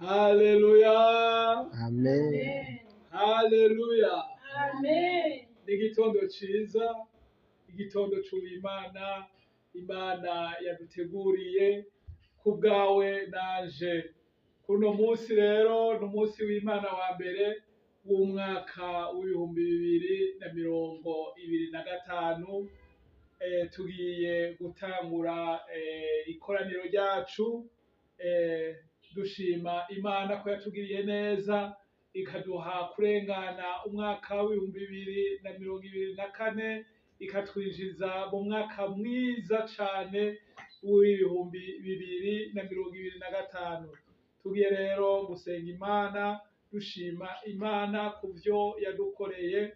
Haleluya. Amen. Haleluya. Amen. Ni igitondo ciza, igitondo c'Uwimana, Imana yaduteguriye ku bwawe nanje. Kuno munsi rero ni umunsi w'Imana wa mbere w'umwaka w'2025. Tugiye gutangura ikoraniro ryacu, dushima Imana ko yatugiriye neza ikaduha kurengana umwaka w'2024, ikatwinjiza mu mwaka mwiza cane w'2025. Tugiye rero gusenga Imana, dushima Imana ku vyo yadukoreye,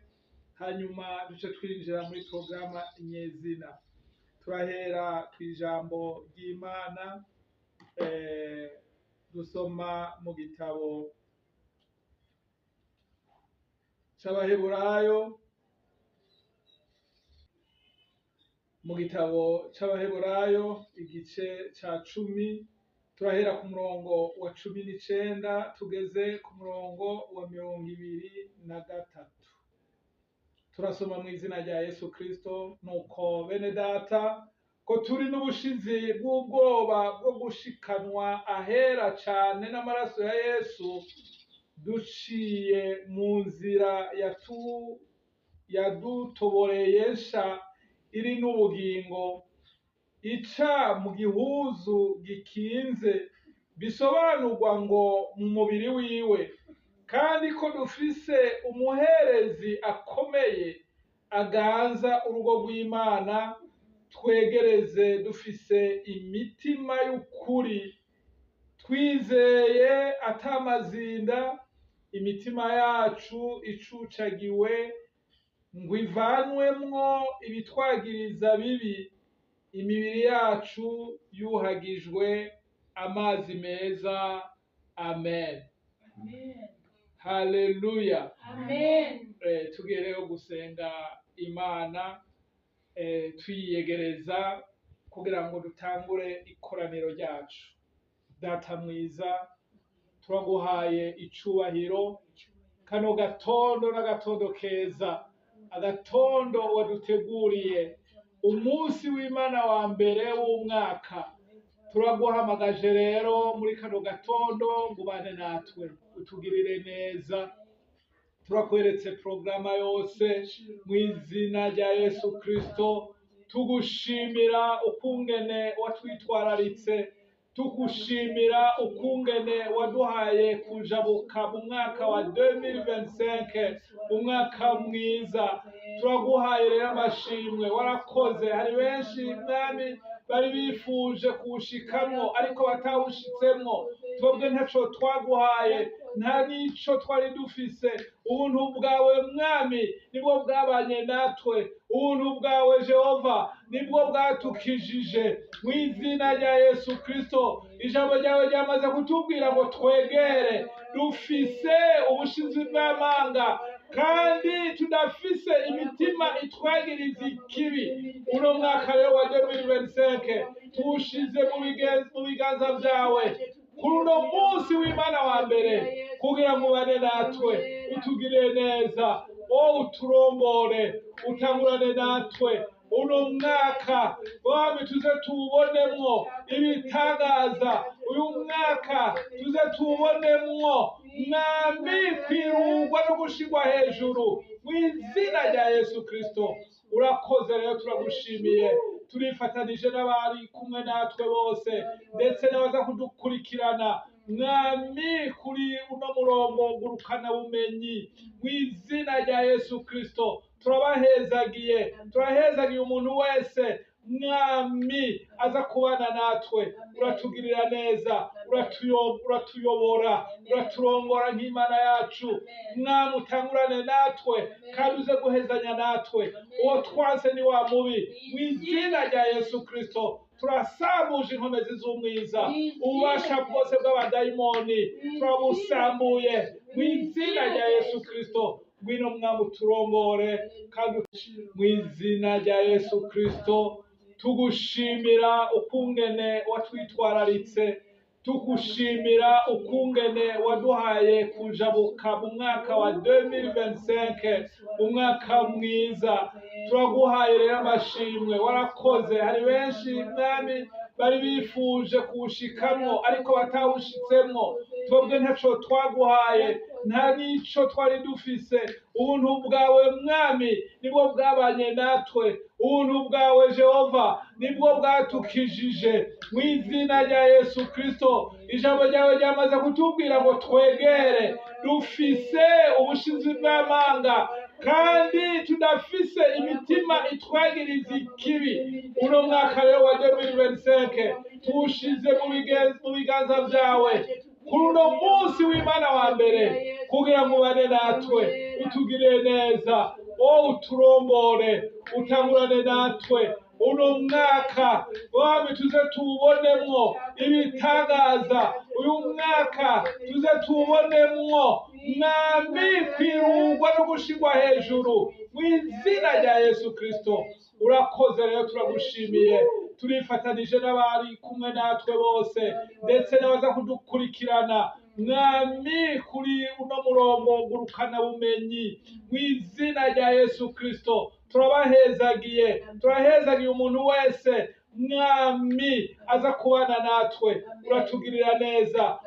hanyuma duce twinjira muri porogaramu nyezina. Turahera kw'ijambo ry'Imana, dusoma mu gitabo c'Abaheburayo, mu gitabo c'Abaheburayo igice ca 10, turahera ku murongo wa 19 tugeze ku murongo wa 23. Turasoma mu izina rya Yesu Kristo. Nuko bene data, ko turi n'ubushizi bw'ubwoba bwo gushikanwa ahera cane n'amaraso ya Yesu, duciye mu nzira yadutoboreye nsha iri n'ubugingo, ica mu gihuzu gikinze, bisobanurwa ngo mu mubiri wiwe, kandi ko dufise umuherezi akomeye aganza urugo rw'Imana, twegereze dufise imitima y'ukuri, twizeye atamazinda, imitima yacu icucagiwe ngo ivanwemwo ibitwagiriza bibi, imibiri yacu yuhagijwe amazi meza. Amen. Amen. Haleluya. Amen. Tugiye rero gusenga Imana, twiyegereza kugira ngo dutangure ikoraniro ryacu. Data mwiza, turaguhaye icubahiro kano gatondo n'agatondo keza, agatondo waduteguriye, umunsi w'Imana wa mbere w'umwaka. Turaguhamagaje rero muri kano gatondo ngo ubane natwe, utugirire neza. Turakweretse porogaramu yose mu izina rya Yesu Kristo. Tugushimira ukungene watwitwararitse, tugushimira ukungene waduhaye kujabuka mu mwaka wa 2025, umwaka mwiza. Turaguhaye rero amashimwe, warakoze. Hari benshi mwami bari bifuje kuwushikamwo ariko batawushitsemwo. Twebwe ntaco twaguhaye, nta n'ico twari dufise. Ubuntu bwawe mwami nibwo bwabanye natwe, ubuntu bwawe Jehova nibwo bwatukijije. Mu izina rya Yesu Kristo, ijambo ryawe ryamaze kutubwira ngo twegere dufise ubushizi bw'amanga kandi tudafise imitima itwagiriza ikibi. Uno mwaka rero wa 2025 tuwushize mu biganza vyawe kuri uno munsi w'Imana wa mbere, kugira ngo ubane natwe, utugirire neza, wowe uturongore, utangurane natwe uno mwaka wami, tuze tuwubonemwo ibitangaza. Uyu mwaka tuze tuwubonemwo mwami kwirungwa no gushirwa hejuru mu izina rya Yesu Kristo. Urakoze rero, turagushimiye. Turifatanije n'abari kumwe natwe bose, ndetse n'abaza kudukurikirana mwami kuri uno murongo ngurukana bumenyi. Mu izina rya Yesu Kristo turabahezagiye, turahezagiye umuntu wese mwami aza kubana natwe. Uratugirira neza, uratuyobora, uraturongora nk'Imana yacu. Mwami utangurane natwe kandi uze guhezanya natwe. Uwo twanse ni wa mubi. Mu izina rya Yesu Kristo turasambuje inkomezi z'umwiza, ububasha bwose bw'abadayimoni turabusambuye mu izina rya Yesu Kristo. Ngwino mwami uturongore, kandi mu izina rya Yesu Kristo tugushimira ukungene watwitwararitse, Tukushimira ukungene waduhaye kujabuka mu mwaka wa 2025, umwaka mwiza. Turaguhaye rero amashimwe, warakoze. Hari benshi, Mwami, bari bifuje kuwushikamwo ariko batawushitsemwo. Twebwe ntaco twaguhaye, nta n'ico twari dufise. Ubuntu bwawe, Mwami, nibwo bwabanye natwe. Ubuntu bwawe, Jehova, nibwo bwatukijije. Mu izina rya Yesu Kristo, ijambo ryawe ryamaze kutubwira ngo twegere dufise ubushizi bw'amanga kandi tudafise imitima itwagiriza ikibi. Uno mwaka rero wa 2025 tuwushize mu biganza byawe kuri uno munsi w'Imana wa mbere, kugira ngo ubane natwe, utugirire neza, wowe uturombore, utangurane natwe uno mwaka. Wami, tuze tuwubonemwo ibitangaza. Uyu mwaka tuze tuwubonemwo, Mwami, kwirungwa no gushirwa hejuru, mu izina rya Yesu Kristo. Urakoze rero, turagushimiye. Turifatanije n'abari kumwe natwe bose, ndetse n'abaza kudukurikirana, Mwami, kuri uno murongo ngurukana bumenyi. Mu izina rya Yesu Kristo turabahezagiye, turahezagiye umuntu wese, Mwami, aza kubana natwe. Uratugirira neza,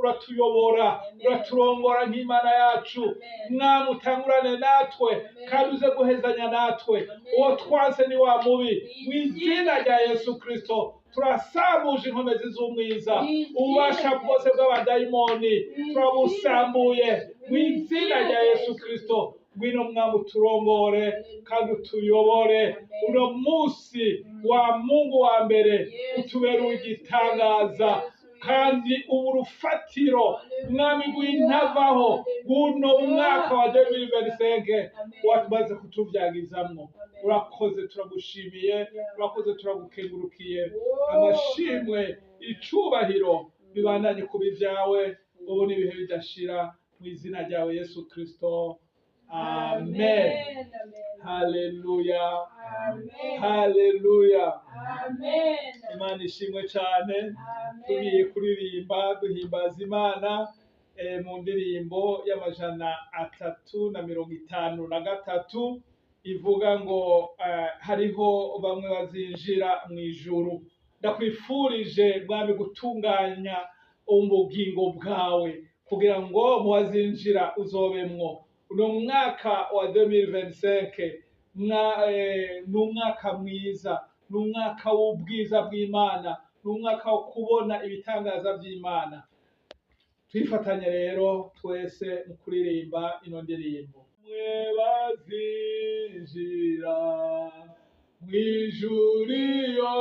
uratuyobora, uraturongora nk'Imana yacu. Mwami, utangurane natwe kandi uze guhezanya natwe. Uwo twanse ni wa mubi. Mu izina rya Yesu Kristo turasambuje inkomezi z'umwiza. Ububasha bwose bw'abadayimoni turabusambuye mu izina rya Yesu Kristo. Ngwino, Mwami, uturongore kandi utuyobore. Uno munsi wa Mungu wa mbere utubere igitangaza kandi ubu urufatiro, Mwami, rw'intavaho guno mwaka wa 2025 wamaze kutuvyagizamwo. Urakoze, turagushimiye. Urakoze, turagukengurukiye. Amashimwe, icubahiro bibandanye kuba ibyawe ubu n'ibihe bidashira, mu izina ryawe Yesu Kristo, amen. Haleluya, haleluya. Imana ishimwe cyane. Tugiye kuririmba duhimbaza Imana mu ndirimbo y'353 ivuga ngo hariho bamwe bazinjira mu ijuru. Ndakwifurije, Mwami, gutunganya ubugingo bwawe kugira ngo mu bazinjira uzobemwo. Uno mwaka wa 2025 ni umwaka mwiza, ni umwaka w'ubwiza bw'Imana, ni umwaka wo kubona ibitangaza by'Imana. Twifatanye rero twese mu kuririmba ino ndirimbo. Mwe bazinjira mw'ijuru iyo,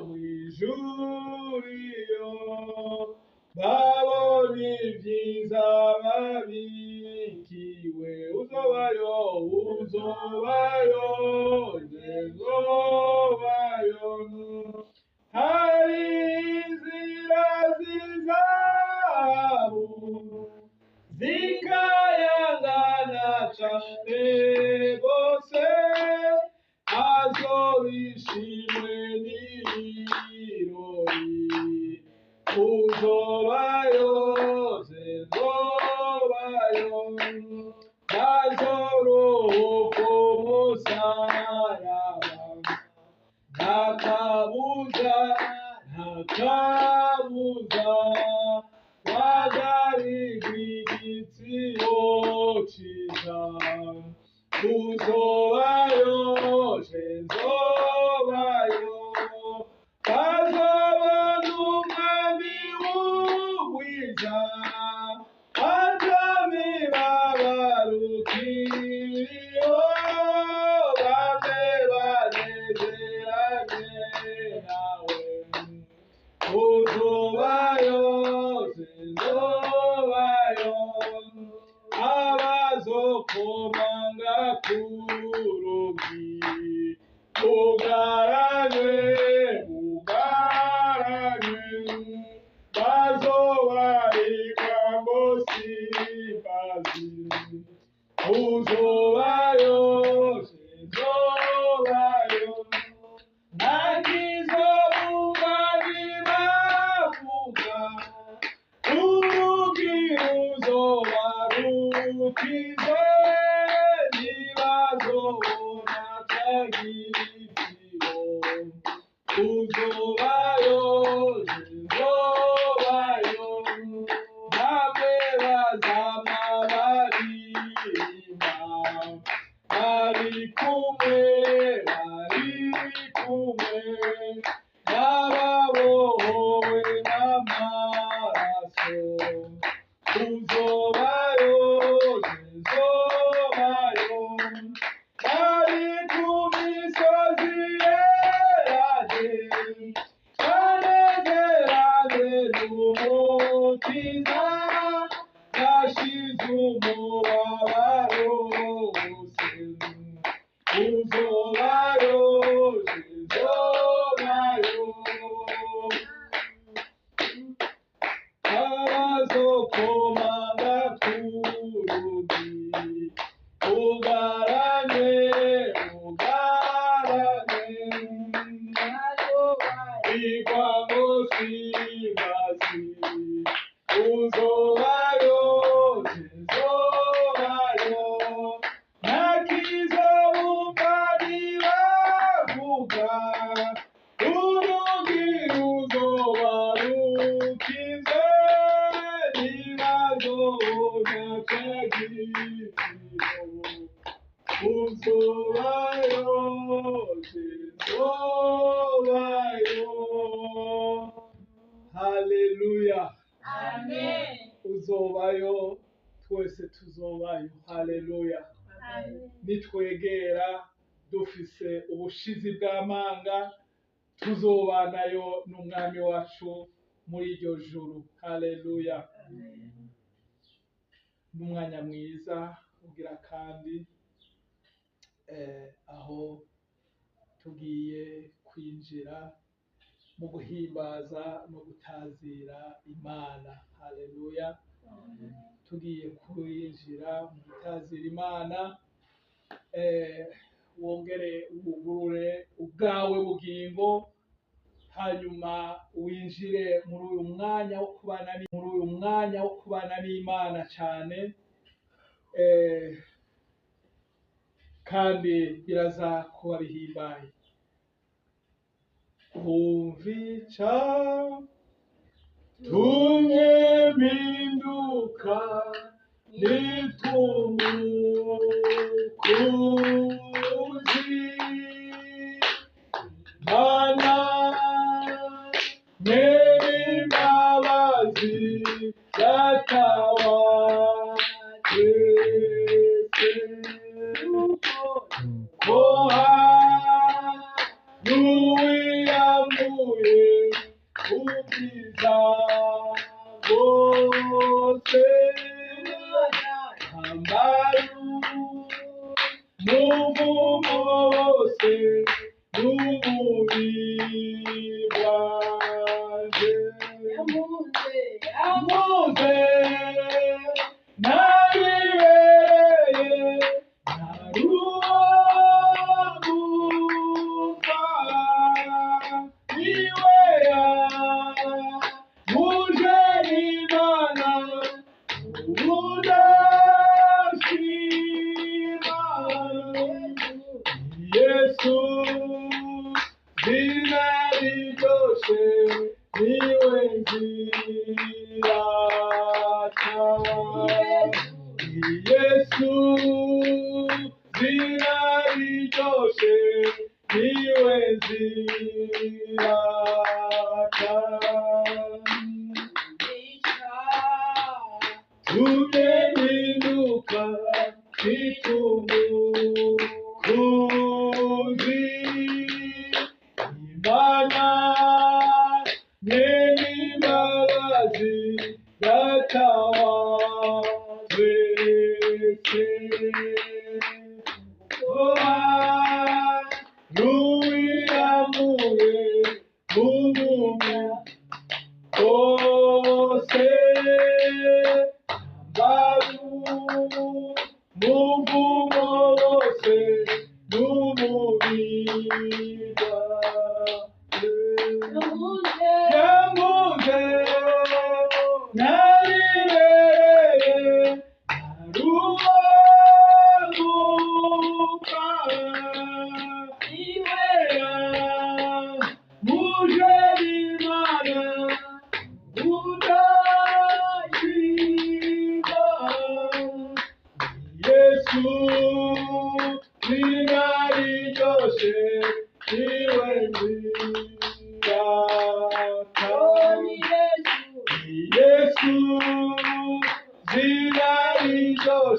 mw'ijuru iyo, babona ibyiza babikiwe. Uzobayo, uzobayo, nzobayo. Hari inzira z'izahabu zikayangana cane gose, azobishimwe n'ibirori. Uzobayo, nzobayo, bazoruhuka umusaraba. Nta kabuza, nta kabuza, wagarirwa igitsiro ciza. Uzobayo, nzobayo, bazobona Umwami w'ubwiza, abami babarukiriyo, bame banezeranye nawe. Uzobayo, nzobayo, abazokomanga ku rugi bugaranywe, bugaranywe, bazobarika ngo simbazi. Uzobayo, nzobayo, ntakizobuga nibavuga. rukize ntibazobona cya gitiro uzobayo uzobayo namwe bazama baririmba bari kumwe n'ababohowe n'amaraso uzobayo uzobayo bari ku misozi yerade banezerane n'Umukiza yashize umubabaro wose uzobayo uzobayo abazokomanga ku rugi ugarane ugarane igwa musimbazi uzobayo uzobayo ntakizobumva ntibavuga urugi ruzoba rukize ntibazobona cya gitiro uzobayo uzobayo haleluya. Amen. Uzobayo twese tuzobayo haleluya. Amen. Nitwegera dufise ubushizi bw'amanga tuzobanayo n'umwami wacu muri iryo juru haleluya. N'umwanya mwiza ugira kandi aho tugiye kwinjira mu guhimbaza no gutazira Imana haleluya. Tugiye kwinjira mu gutazira Imana wongere wugurure ubwawe bugingo hanyuma winjire muri uyu mwanya wo kubana muri uyu mwanya wo kubana n'Imana cyane kandi biraza kuba bihimbaye. Umvica tumye mpinduka nitumukunzi Mana nyir'imbabazi Data wa twese ko n'uwiyambuye ubwiza bwose ambaru n'ubuvumo bwose n'umubiri wanje yamuze naribereye naruwagufa niwe yamuje n'Imana ubudashima Yesu zina riryoshe niwe nzirata Yesu zina riryoshe niwe nzirata tumye mpinduka itumukunzi Imana nyir'imbabazi Data wa twese oba n'uwiyambuye ubumwe bwose baru muvumo wose n'umubiri yamuze naribereye naruwa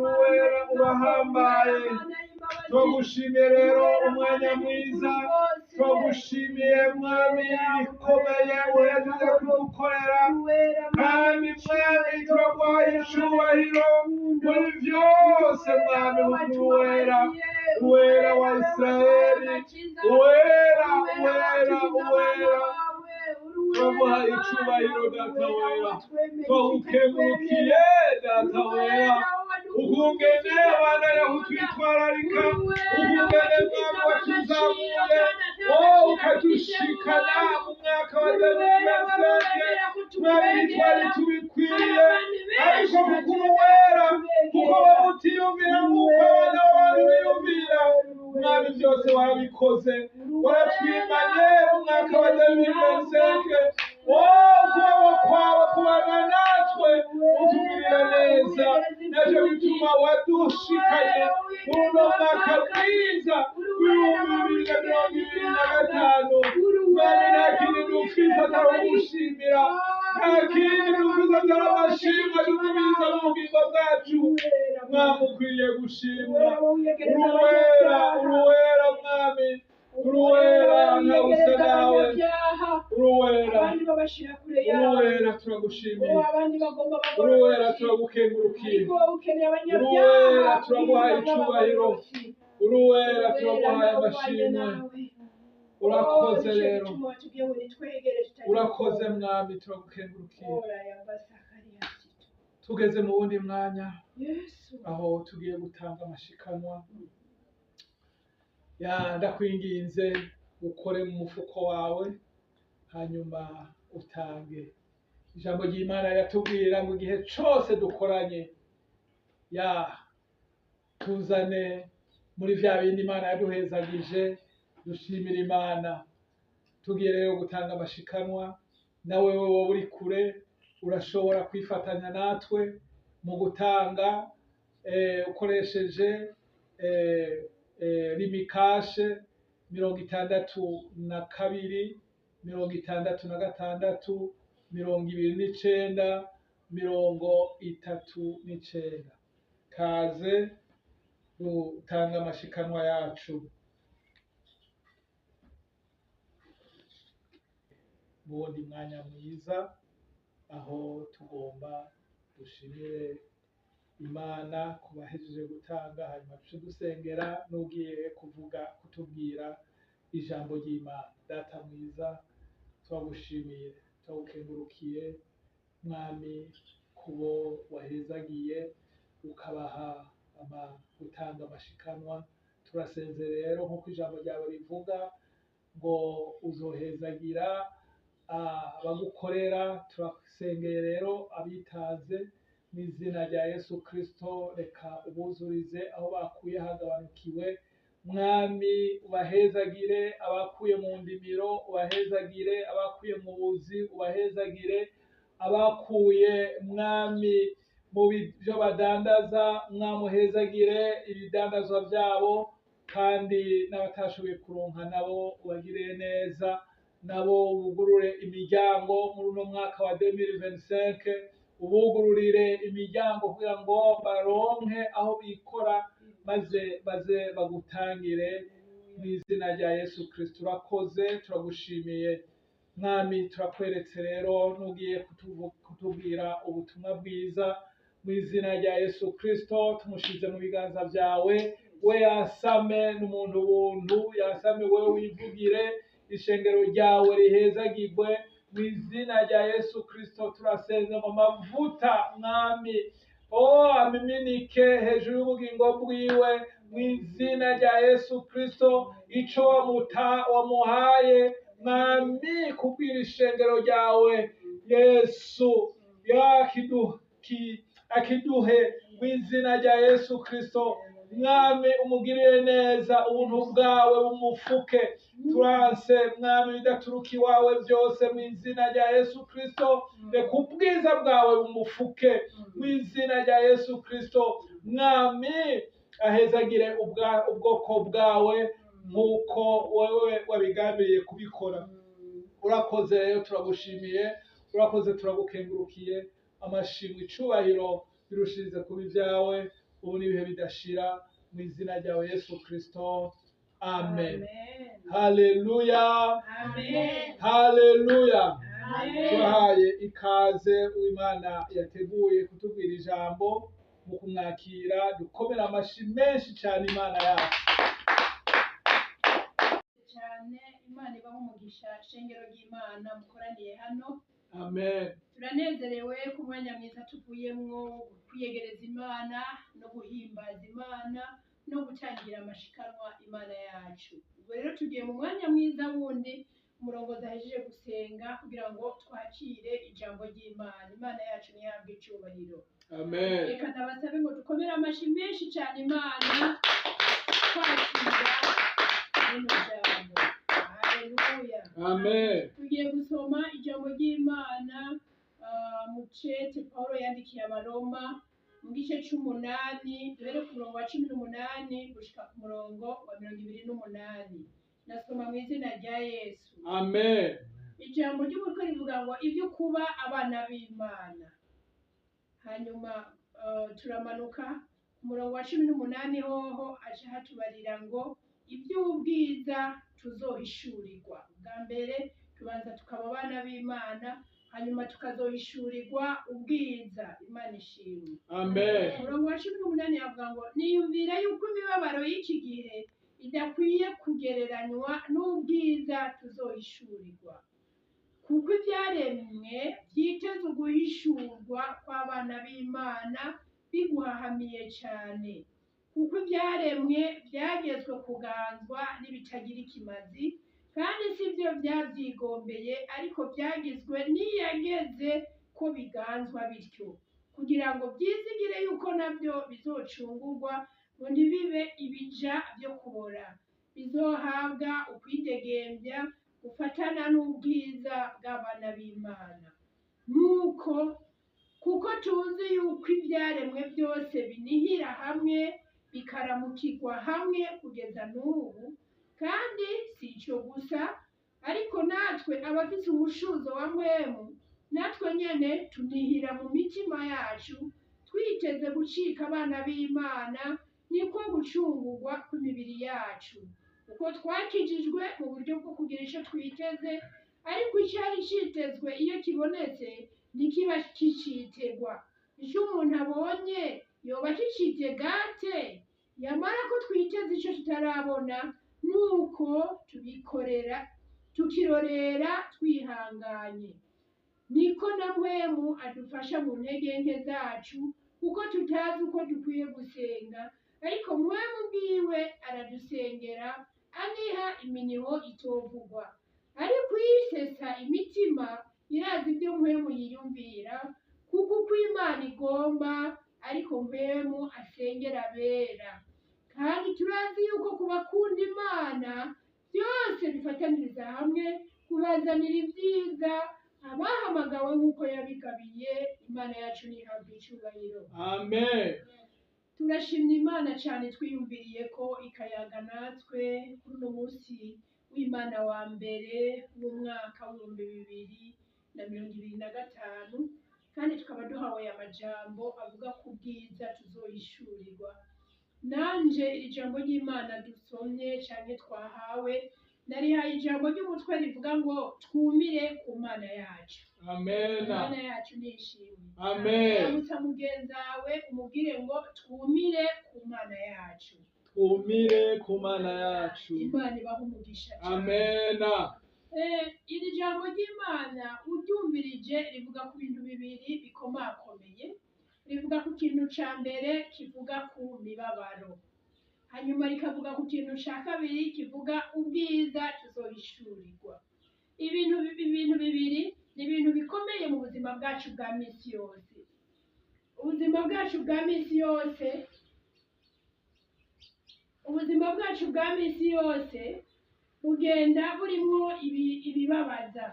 Uruwera, urahambaye. Turagushimiye rero umwanya mwiza, turagushimiye Mwami ibikomeye uhejeje kudukorera, kandi Mwami turaguhaye icubahiro muri vyose. Mwami Uruwera, Uwera wa Israeli, Uwera, Uwera, Uwera, turaguhaye icubahiro Data wera, twagukengurukiye Data wera, ukungene abana yakutwitwararika, ukungene Mwami watuzamuye, oh ukadushikana mu mwaka wa 2025. Mwami, ntitwari tubikwiriye, ariko kuko uri uwera, kuko wowe utiyumvira nk'uko abana b'abantu biyumvira, Mwami byose warabikoze, waratwimanye mu mwaka wa 2025. Oh, ukuboko kwawe kubana natwe, utugirira neza, nacyo gituma wadushikanye muri uno mwaka mwiza w'2025. Mwami, nta kindi dufise atari ugushimira, nta kindi dufise atari amashimwe dutumiza mu bugingo bwacu. Mwami, ukwiye gushimwa. Uruwera, Uruwera, Mwami, Uruwera, ntawe usa nawe. Uruwera, Abandi babashira kure yawe. Uruwera, turagushimiye. Oh, abandi bagomba Uruwera, bagororotse. turagukengurukiye. Ariko wowe ukeneye abanyabyaha. Uruwera, turaguhaye guhinduka icubahiro. nk'abagororotsi. Uruwera, Uruwera, turaguhaye ntawe uhwanye amashimwe. nawe. Urakoze Oh, nico rero, gituma watubwiye ngo nitwegere tutagira urakoze ubwoba. Mwami, turagukengurukiye. Ora yabasakariya sito. Tugeze mu wundi mwanya Yesu. aho tugiye gutanga amashikanwa. Ya, ndakwinginze ukore mu mufuko wawe hanyuma utange. Ijambo ry'Imana riratubwira ngo igihe cose dukoranye, ya, tuzane muri vya bindi Imana yaduhezagije, dushimira Imana. Tugiye rero gutanga amashikanwa, nawe wowe uri kure urashobora kwifatanya natwe mu gutanga ukoresheje Lumicash 62 66 29 39. Kaze dutanga amashikanwa yacu mu wundi mwanya mwiza aho tugomba dushimire Imana ku bahejeje gutanga, hanyuma duce dusengera n'ugiye kuvuga kutubwira ijambo ry'Imana. Data mwiza, turagushimiye, turagukengurukiye Mwami kubo wahezagiye ukabaha gutanga amashikanwa. Turasenze rero nk'uko ijambo ryawe rivuga ngo uzohezagira abagukorera. Turasengeye rero abitanze mu izina rya Yesu Kristo, reka ubuzurize aho bakuye hagabanukiwe. Mwami, ubahezagire abakuye mu ndimiro, ubahezagire abakuye mu buzi, ubahezagire abakuye Mwami mu byo badandaza, mwamuhezagire ibidandazwa byabo, kandi n'abatashoboye kuronka nabo ubagirire neza, nabo bugurure imiryango muri uno mwaka wa 2025, ubugururire imiryango kugira ngo baronke aho bikora, maze baze bagutangire mu izina rya Yesu Kristo. Urakoze, turagushimiye Mwami. Turakweretse rero n'ugiye kutubwira ubutumwa bwiza mu izina rya Yesu Kristo, tumushize mu biganza byawe. We yasame n'umuntu buntu, yasame wewe wivugire, ishengero ryawe rihezagirwe mu izina rya Yesu Kristo. Turasenze ngo amavuta Mwami oh amiminike hejuru y'ubugingo bwiwe mu izina rya Yesu Kristo. Ico wamuhaye Mwami kubwira ishengero ryawe, Yesu akiduhe mu izina rya Yesu Kristo. Mwami, umugirire neza, ubuntu bwawe bumufuke. Turanse Mwami bidaturuka iwawe byose mu izina rya Yesu Kristo. Reka ubwiza bwawe bumufuke mu izina rya Yesu Kristo. Mwami, ahezagire ubwoko bwawe nk'uko wewe wabigambiriye kubikora. Urakoze rero, turagushimiye, urakoze, turagukengurukiye. Amashimwe, icubahiro birushirize kuba ibyawe. ubu n'ibihe bidashira, mu izina ryawe Yesu Kristo, amen. Haleluya, haleluya. Turahaye ikaze uw'Imana yateguye kutubwira ijambo. Mu kumwakira dukomera amashi menshi cyane Imana yacu. Cyane, Imana ibaho umugisha, shengero ry'Imana mukoraniye hano. Amen. Turanezerewe ku mwanya mwiza tuvuyemwo kwiyegereza Imana no guhimbaza Imana no gutangira amashikanwa Imana yacu. Ubwo rero tugiye mu mwanya mwiza wundi umurongozi ahejeje gusenga kugira ngo twakire ijambo ry'Imana. Imana yacu ntihabwe icyubahiro. Amen. Reka ndabasabe ngo dukomere amashyi menshi cyane Imana twakira rino jambo. Haleluya. Amen. Tugiye gusoma ijambo ry'Imana mu cete Pawulo yandikiye Abaroma mu gice c'umunani, duhere ku murongo wa 18 gushika ku murongo wa 28. Nasoma mu izina rya Yesu. Amen. Ijambo ry'umutwe rivuga ngo ibyo kuba abana b'Imana. Hanyuma turamanuka ku murongo wa 18, hoho aje hatubarira ngo iby'ubwiza tuzohishurirwa. Bwa mbere tubanza tukaba abana b'Imana, hanyuma tukazohishurirwa ubwiza. Imana ishimwe. Amen. Umurongo wa 18 avuga ngo niyumvira yuko imibabaro y'iki gihe idakwiye kugereranywa n'ubwiza tuzohishurirwa, kuko ibyaremwe byiteze uguhishurwa kw'abana b'Imana biguhahamiye cyane, kuko ibyaremwe byagezwe kuganzwa n'ibitagira ikimazi, kandi si byo byabyigombeye, ariko byagizwe n'iyageze ko biganzwa bityo, kugira ngo byizigire yuko nabyo bizocungurwa ngo ntibibe ibija byo kubora, bizohabwa ukwidegembya gufatana n'ubwiza bw'abana b'Imana. Nuko kuko tuzi yuko ibyaremwe byose binihira hamwe bikaramukirwa hamwe kugeza n'ubu, kandi si icyo gusa, ariko natwe abafite umushuzo wa mpwemu, natwe nyene tunihira mu mitima yacu, twiteze gucika abana b'Imana, niko gucungurwa kw'imibiri yacu. Uko twakijijwe mu buryo bwo kugira icyo twiteze, ariko icyari citezwe iyo kibonetse ntikiba kicitegwa. Icyo umuntu abonye yoba akicitegate? Yamara ko twiteze icyo tutarabona, nuko tubikorera tukirorera twihanganye. Niko na mpwemu adufasha mu ntege nke zacu, kuko tutazi uko dukwiye gusenga, ariko mpwemu bwiwe aradusengera aniha iminiho itovugwa. Ariko uyisesa imitima irazi ibyo mpwemu yiyumvira, kuko uko Imana igomba ariko mpwemu asengera abera. Kandi turazi yuko ku bakunda Imana byose bifataniriza hamwe kubazanira ibyiza, abahamagawe nk'uko yabigabiye. Imana yacu ntihabwe icyubahiro. Amen. Turashimye Imana cyane twiyumviriye ko ikayaga natwe kuri uno munsi w'Imana wa mbere w'umwaka w'2025, kandi tukaba duhawe amajambo avuga ku bwiza tuzohishurirwa. Nanje iri jambo ry'Imana dusomye canke twahawe, narihaye ijambo ry'umutwe rivuga ngo twumire ku Mana yacu. Amen. Imana yacu nishimwe. Amen. Ramutsa mugenzawe umubwire ngo twumire ku Mana yacu. Twumire ku Mana yacu. Imana ibahe umugisha cyane. Amen. Iri jambo ry'Imana uryumvirije rivuga ku bintu bibiri bikomakomeye. Rivuga ku kintu ca mbere kivuga ku mibabaro, hanyuma rikavuga ku kintu ca kabiri kivuga ubwiza tuzohishurirwa. Ibintu bibiri ni ibintu bikomeye mu buzima bwacu bwa misi yose. Ubuzima bwacu bwa misi yose, ubuzima bwacu bwa misi yose bugenda burimwo ibibabaza,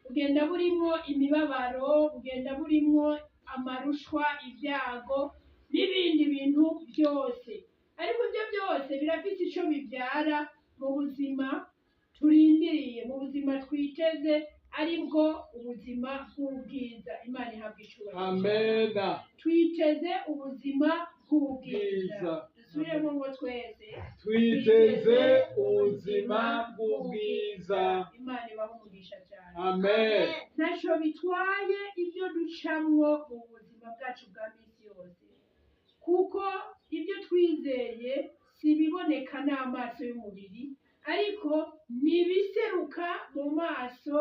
bugenda burimwo imibabaro, bugenda burimwo amarushwa, ibyago n'ibindi bintu byose. Ariko ibyo byose birafite ico bibyara mu buzima turindiriye, mu buzima twiteze, aribwo ubuzima bw'ubwiza. Imana ihabwa icubahiro. Amen. Twiteze ubuzima bw'ubwiza. Bwiza. Dusubiremo ngo twese Twiteze ubuzima bw'ubwiza. Imana ibahe umugisha cyane. Amen. Ntacyo bitwaye ibyo ducamwo mu buzima bwacu bwa minsi yose, kuko ibyo twizeye si ibiboneka n'amaso y'umubiri, ariko ni ibiseruka mu maso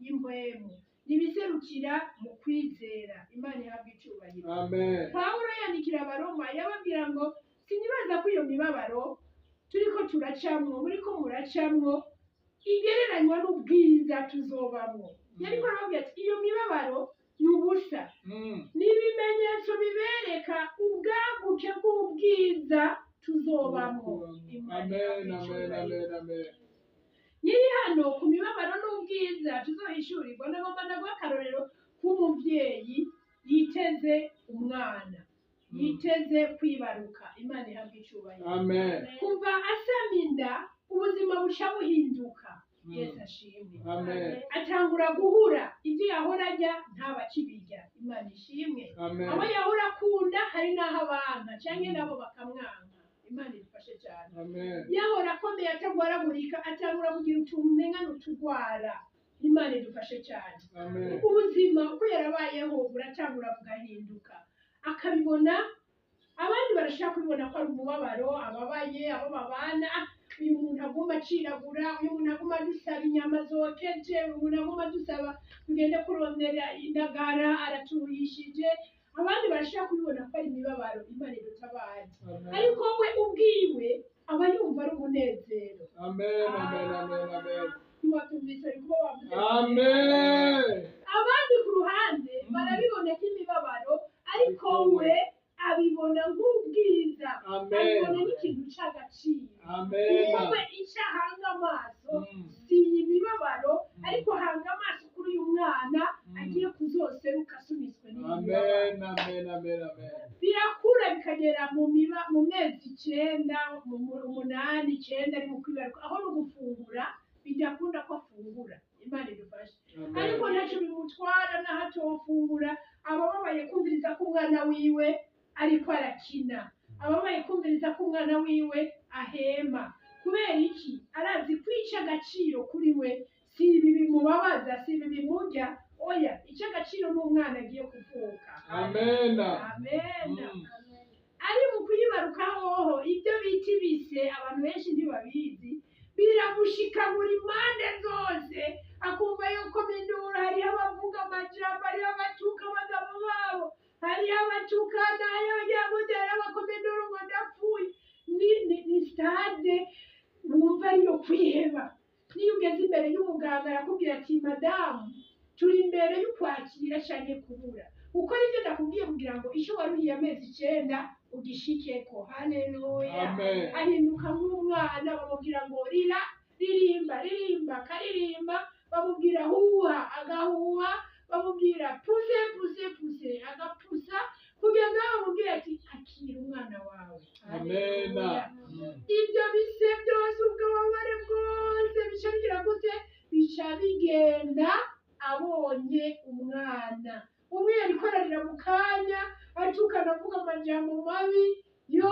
y'impwemu, ni ibiserukira mu kwizera. Imana ihabwa icyubahiro. Amen. Pawulo yandikira Abaroma yababwira ngo sinibaza ko iyo mibabaro turiko turacamwo, muriko muracamwo, igereranywa n'ubwiza tuzobamwo. Yariko arababwira ati iyo mibabaro ni ubusa, ni ibimenyetso bibereka ubwaguke bw'ubwiza tuzobamwo. Imana Amen. ihabwe Amen. icubahiro. Amen. Amen. Nyiri hano ku mibabaro n'ubwiza tuzohishurirwa, nagomba ndaguha akarorero k'umuvyeyi yiteze umwana, yiteze kwibaruka. Imana ihabwa icubahiro. Amen. Kuva asama inda, ubuzima buca buhinduka. Yesu ashimwe. Amen. Atangura guhura ibyo yahora arya ntaba akibirya. Imana ishimwe. Amen. Abo yahora akunda hari n'aho abanka canke nabo bakamwanka. Imana idufashe cyane. Amen. Yahora akomeye atagwaragurika, atangura kugira utuntu umenga n'utugwara. Imana idufashe cyane. Amen. Ubuzima uko yarabayeho buratangura bugahinduka, akabibona. Abandi barashaka kubibona ko ari umubabaro ababaye, abo babana: "Ah, uyu muntu aguma aciragura, uyu muntu aguma adusaba inyama zokeje, uyu muntu aguma adusaba tugende kurondera indagara, araturuhishije." Abandi barashaka kubibona ko ari imibabaro. Imana idutabaye. Amen. Ariko we ubwiwe aba yumva ari umunezero. Amen. Amen. Amen. Amen. Ntiwabyumvise, ariko uba wavuze. Amen. Abandi ku ruhande barabibona nk'imibabaro, ariko we abibona nk'ubwiza. Amen. Abibona nk'ikintu c'agaciro, Amen. kuko we icyo ahanga amaso si iyi mibabaro, ariko ahanga amaso kuri uyu mwana agiye kuzoseruka asunitswe n'iyi mibabaro. Amen. Amen. Amen. Amen. Birakura bikagera mu mezi 9, 8, 9, ari mu kwibaruka, aho no gufungura bidakunda ko afungura. Imana idufashe. Amen. Ariko ntacyo bimutwara n'aho atofungura, abababaye kumviriza ko umwana wiwe ariko arakina, ababaye kumviriza ko umwana wiwe ahema. Kubera iki? Arazi kwica agaciro kuri we si ibi bimubabaza, si ibi bimurya, oya, icyo agaciro ni umwana agiye kuvuka. Amen. Amen. Ari mu kuyibaruka hoho, ibyo bita ibise, abantu benshi ntibabizi, biramushika buri mpande zose, akumva yuko induru, hariho abavuga amajambo, hariho abatuka abagabo babo, hariho abatukana, hariho abagira gute, hariho abakoma induru ngo ndapfuye. Ni stade wumva ariyo kwiheba. Niyo ugeze imbere y'umuganga, arakubwira ati: "Madamu, turi imbere y'ukwakira canke kubura. Ukora ibyo ndakubwiye kugira ngo icyo waruhiye amezi 9 ugishikeko." Haleluya. Amen. Ahinduka nk'umwana, bamubwira ngo rira, ririmba, ririmba, akaririmba, bamubwira huha, agahuha, bamubwira puse, puse, puse, agapusa, kugeza aho bamubwira ati: "Akira umwana wawe." Amen. Haleluya. Ibyo bise byose, ubwo bubabare bwose, bica bigira gute? Bica bigenda abonye umwana. Umwe yariko ararira mu kanya, atukana, avuga amajambo mabi, yo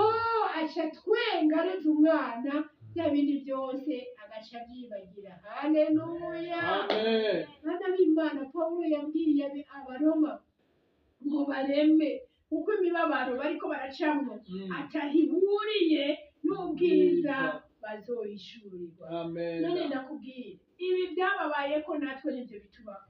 aca twenga areze umwana, bya bindi byose agaca abyibagira. Haleluya. Amen. Bana b'Imana, Pawulo yabwiye Abaroma ngo bareme, kuko imibabaro bariko baracamwo atahihuriye n'ubwiza bazohishurirwa. Amen. None ndakubwira, ibi byababaye ko natwe nibyo bitubaho.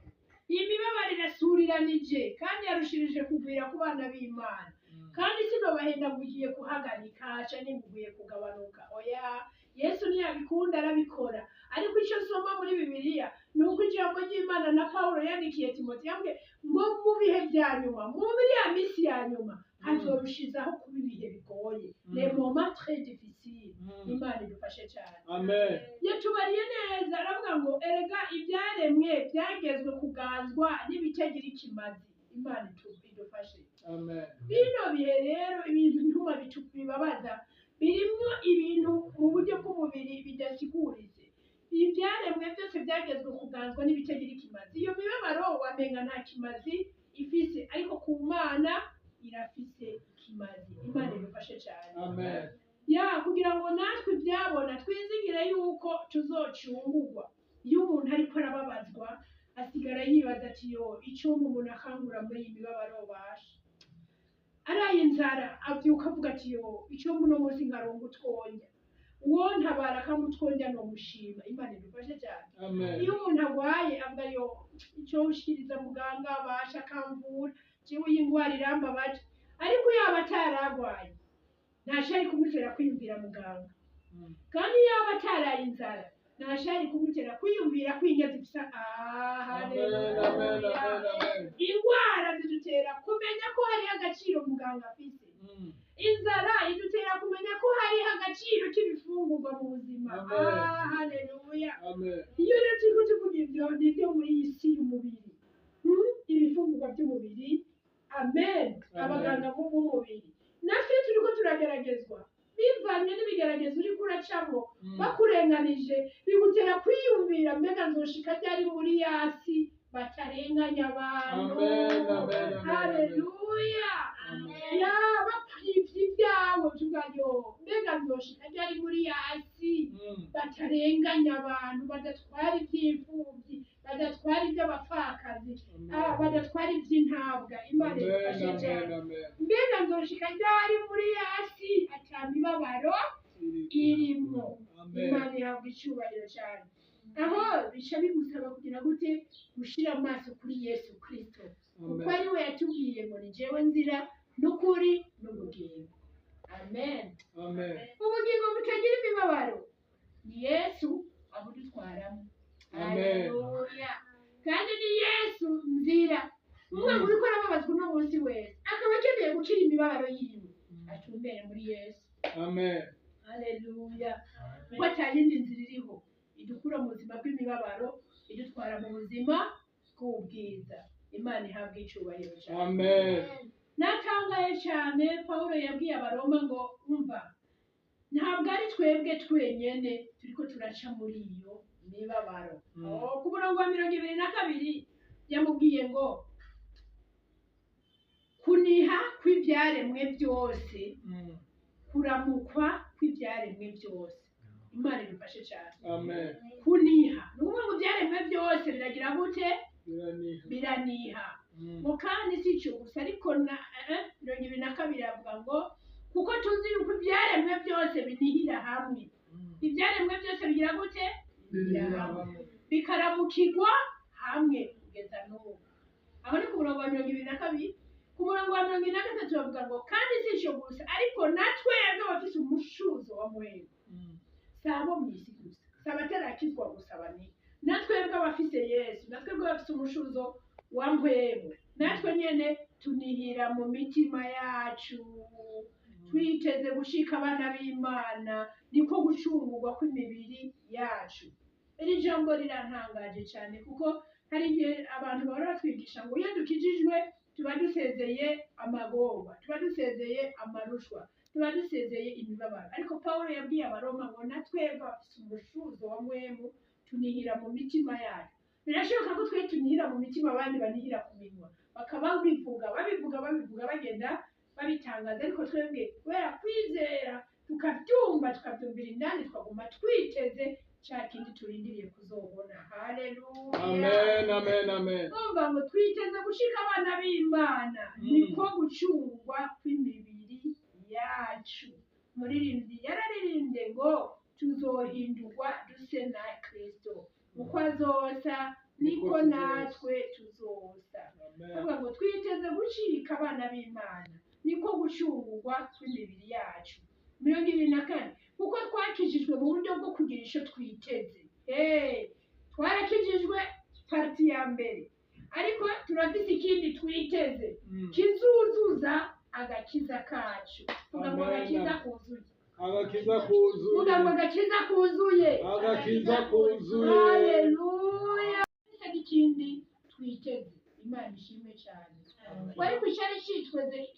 Iyi mibabaro irasuriranije kandi yarushirije kugwira ku bana b'Imana. Kandi sinobahenda ngo ugiye guhagarika canke ngo ugiye kugabanuka, oya. Yesu ntiyabikunda, arabikora. Ariko icyo nsoma muri Bibiliya ni uko ijambo ry'Imana na Pawulo yandikiye Timoteyo yambwiye ngo mu bihe bya nyuma, muri ya minsi ya nyuma, hazorushizaho kuba ibihe bigoye, les moments très difficiles. Imana idufashe cyane. Amen. Yatubariye neza, aravuga ngo erega ibyaremwe byagezwe kuganzwa n'ibitagira ikimazi. Imana idufashe. Amen. Bino bihe rero, ibintu ntuma bibabaza birimwo ibintu mu buryo bw'umubiri bidasiguritse. Ibyaremwe byose byagezwe kuganzwa n'ibitagira ikimazi. Iyo mibabaro wamenga nta kimazi ifise, ariko ku Mana irafise ikimazi. Imana idufashe. idufashe cyane. Amen. Ya, kugira ngo natwe ibyabona twizigire yuko tuzocungurwa. Iyo umuntu ariko arababazwa, asigara yibaza ati: "Yo, icumba umuntu akangura muri iyi mibabaro." Basha araye inzara, abyuka avuga ati: "Yo, icumba uno munsi nkaronga utwonja, uwo ntabara akamutwonja nomushima." Imana idufashe cyane. Amen. Iyo umuntu arwaye avuga: "Yo, icyo ushikiriza muganga, abasha akamvura, jewe iyi ndwara irambabaje." Ariko yaba atararwaye, ntashari kumutera kwiyumvira muganga. Kandi yaba ataraye inzara, ntashari kumutera kwiyumvira kw'indya zifisa. Amen. Amen. Amen. Amen. Indwara zidutera kumenya ko hariho agaciro muganga afise. Inzara idutera kumenya ko hariho agaciro k'ibifungurwa mu buzima. Amen. Ah, haleluya! Amen. Iyo rero turiko tuvuga ibyo, nibyo muri iyi si y'umubiri. Ibifungurwa by'umubiri, amen. Amen. Abaganga b'umubiri, natwe iyo turiko turageragezwa, bivanye n'ibigeragezo uriko uracamo, bakurenganije, bigutera kwiyumvira: "Mbega nzoshika ryari muri yasi batarenganya abantu?" Amen, amen, amen. Haleluya! Amen. Yaba kwivya ibyawe, uvuga: "Yo, mbega nzoshika ryari muri yasi batarenganya abantu, badatwara iby'imfubyi, badatwara iby'abapfakazi, badatwara iby'intabwa?" Imana Amen. idufashe Amen. cyane. Amen. Mbega nzoshika ryari muri yasi ata mibabaro irimwo? Amen. Imana ihabwa icyubahiro cyane. Aho bica bigusaba kugira gute? Gushira amaso kuri Yesu Kristo, kuko Amen. ari we yatubwiye ngo: "Ni jewe nzira n'ukuri n'ubugingo." Amen. Amen. Ubugingo butagira imibabaro ni Yesu abudutwaramo. Amen. Haleluya! Kandi ni Yesu nzira. Umwana uriko arababazwa uno munsi wese akaba akeneye gukira imibabaro yiwe, atumbere muri Yesu. Amen. Haleluya! Kuko ata yindi nzira iriho idukura mu buzima bw'imibabaro idutwara mu buzima bw'ubwiza. Imana ihabwa icyubahiro cyane. Amen. Natangaye cyane, Pawulo yabwiye Abaroma ngo: "Umva, ntabwo ari twebwe twenyene turiko turaca muri iyo mibabaro." Oh, ku murongo wa 22 yamubwiye ngo kuniha kw'ibyaremwe byose, kuramukwa kw'ibyaremwe byose. Imana idufashe cyane. Amen. Kuniha ni ukuvuga ngo ibyaremwe byose biragira gute? Biraniha. Biraniha. Ngo kandi si icyo gusa, ariko na 22 avuga ngo: "Kuko tuzi yuko ibyaremwe byose binihira hamwe." Ibyaremwe byose bigira gute? Binihira hamwe, bikaramukirwa hamwe kugeza n'ubu. Aho ni ku murongo wa 22. Ku murongo wa 43 bavuga ngo: "Kandi si icyo gusa, ariko na twebwe abafise umushuzo wa Mpwemu." Si abo mu isi gusa, si abatarakizwa gusa bani, na twebwe abafise Yesu, na twebwe abafise umushuzo wa Mpwemu, natwe nyene tunihira mu mitima yacu, twiteze gushika abana b'Imana, niko gucungurwa kw'imibiri yacu. Iri jambo rirantangaje cyane, kuko hari igihe abantu bahora batwigisha ngo iyo dukijijwe tuba dusezeye amagorwa, tuba dusezeye amarushwa, tuba dusezeye imibabaro. Ariko Pawulo yabwiye Abaroma ngo: "Na twebwe abafise umushuzo wa Mpwemu tunihira mu mitima yacu." Birashoboka ko twe tunihira mu mitima, abandi banihira ku minwa, bakaba babivuga, babivuga, babivuga, bagenda babitangaza. Ariko twebwe kubera kwizera tukabyumva, tukabyumvira indani, tukaguma twiteze cya kindi turindiriye kuzobona. Haleluya! Amen. Amen. Amen. Kumva ngo twiteze gushika abana b'Imana, niko gucungwa kw'imibiri yacu. Muririmbyi yararirimbye ngo tuzohindurwa duse na Kristo, uko azosa niko niko natwe tuzosa. Amen. Avuga ngo twiteze gucika abana b'Imana, niko gucungurwa kw'imibiri yacu. 24: kuko twakijijwe mu buryo bwo kugira icyo twiteze. Hey, twarakijijwe partie ya mbere, ariko turafise ikindi twiteze kizuzuza agakiza kacu. Vuga ngo Amen. agakiza kuzuye. Agakiza kuzuye. Vuga ngo agakiza kuzuye. Agakiza kuzuye. Haleluya! N'ikindi twiteze. Imana ishimwe cyane. Ariko icyari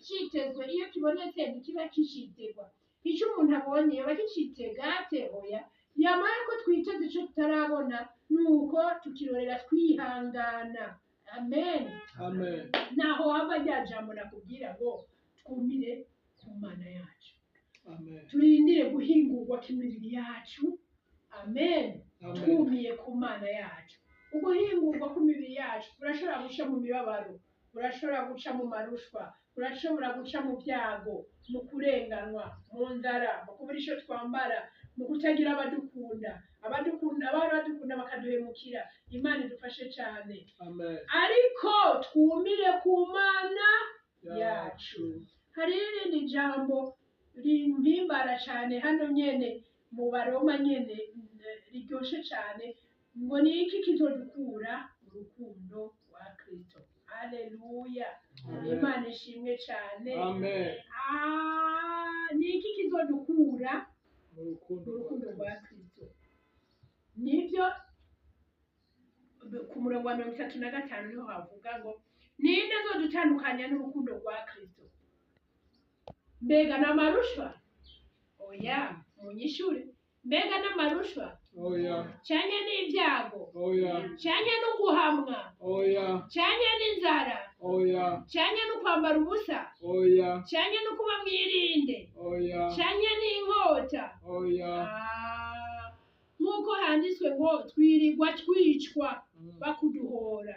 citezwe iyo kibonetse ntikiba kicitegwa. Icyo umuntu abonye yaba kicitega ate? Oya. Yamara ko twiteze icyo tutarabona, nuko tukirorera twihangana. Amen. Amen. Naho waba rya jambo nakubwira ngo twumire ku Mana yacu. Turindire guhingurwa kw'imibiri yacu. Amen. Amen. Twumiye ku Mana yacu. Uguhingurwa kw'imibiri yacu urashobora guca mu mibabaro, urashobora guca mu marushwa, urashobora guca mu byago, mu kurenganwa, mu nzara, mu kubura icyo twambara, mu kutagira abadukunda, abadukunda, abari badukunda bakaduhemukira. Imana idufashe cyane. Amen. Ariko twumire ku Mana yacu. Hari irindi jambo rimpimbara cyane hano nyene mu Baroma nyene, riryoshe cyane, ngo ni iki kizodukura mu rukundo rwa Kristo? Haleluya! Amen. Imana ishimwe cyane. Amen. Ah, ni iki kizodukura Mu rukundo mu rukundo rwa rwa Kristo? Nibyo, ku murongo wa 35 niho havuga ngo: "Ninde azodutandukanya n'urukundo rwa Kristo? Mbega n'amarushwa? Oya, munyishure, mbega n'amarushwa, Oya. canke n'ibyago, Oya. canke n'uguhamwa, Oya. canke n'inzara, Oya. canke n'ukwambara ubusa, Oya. canke n'ukuba mwirinde, Oya. canke n'inkota?" Oya. Ah, nk'uko handitswe ngo: "Twirirwa twicwa bakuduhora,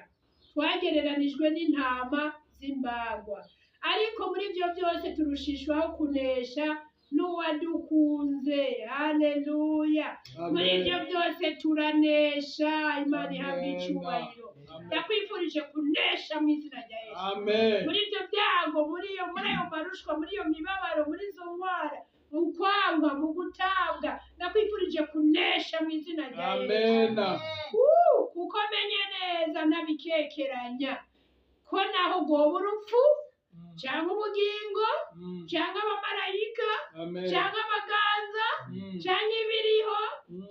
twagereranijwe n'intama z'imbagwa. Ariko muri ibyo byose turushishwaho kunesha n'uwadukunze." Haleluya! Muri Amen. ibyo byose turanesha. Imana ihabwa Amen. icyubahiro. Amen. Ndakwifurije kunesha mu izina rya Yesu. Amen. Muri ibyo byago, muri ayo marushwa, muri iyo mibabaro, muri izo ndwara, mu kwangwa, mu gutabwa, ndakwifurije kunesha mu izina rya Yesu. Amen. Kuko menye neza ntabikekeranya ko naho goba urupfu, cyangwa ubugingo, cyangwa abamarayika, Amen. cyangwa abaganza, cyangwa ibiriho,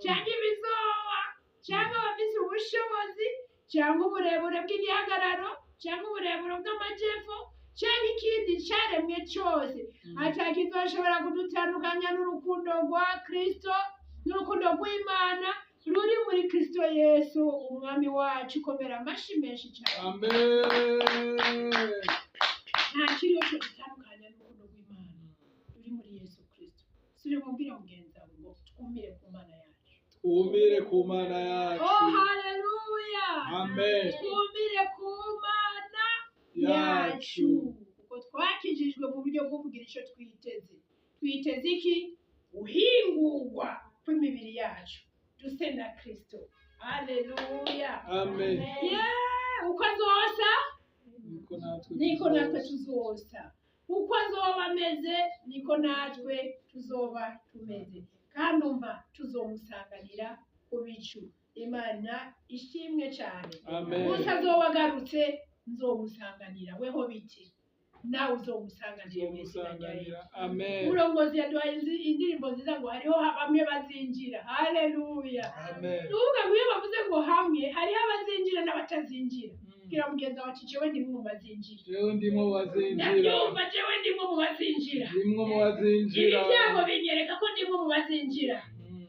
cyangwa ibizoba, cyangwa abafise ubushobozi, cyangwa uburebure bw'igihagararo, cyangwa uburebure bw'amajyepfo, cyangwa ikindi cyaremwe cyose, atakizoshobora kudutandukanya n'urukundo rwa Kristo, n'urukundo rw'Imana ruri muri Kristo Yesu Umwami wacu. Komera amashyi menshi cyane. Amen. Nta kiriho cyo gutandukanya n'urukundo rw'Imana ruri muri Yesu Kristo. Subira mubwire mugenzi wawe ngo: "Twumire ku Mana yacu." Twumire ku Mana yacu. Oh, haleluya! Amen. Twumire ku Mana yacu, Yacu. kuko twakijijwe mu buryo bwo kugira icyo twiteze. Twiteze iki? Guhingurwa kw'imibiri yacu, duse na Kristo. Haleluya! Amen. Yeah, uko azosa Niko natwe niko natwe tuzosa. tuzosa. Uko azoba ameze niko natwe tuzoba tumeze, kandi umva, tuzomusanganira ku bicu. Imana ishimwe cyane. Amen. Umunsi azoba agarutse nzomusanganira. Weho biti nawe uzomusanganira mu izina rya Yesu. Tuzomusanganira. Amen. Umurongozi yaduhaye indirimbo nziza ngo hariho bamwe bazinjira. Haleluya! Amen. Ni ukuvuga ngo iyo bavuze ngo hamwe, hariho abazinjira n'abatazinjira. Bwira mugenzi wawe ati: "Jewe ndimwe mu bazinjira." Jewe ndimwo mu bazinjira. Ndabyumva, jewe ndimwe mu bazinjira. Ndimwo mu Ibi bazinjira. byago binyereka ko ndimwe mu bazinjira.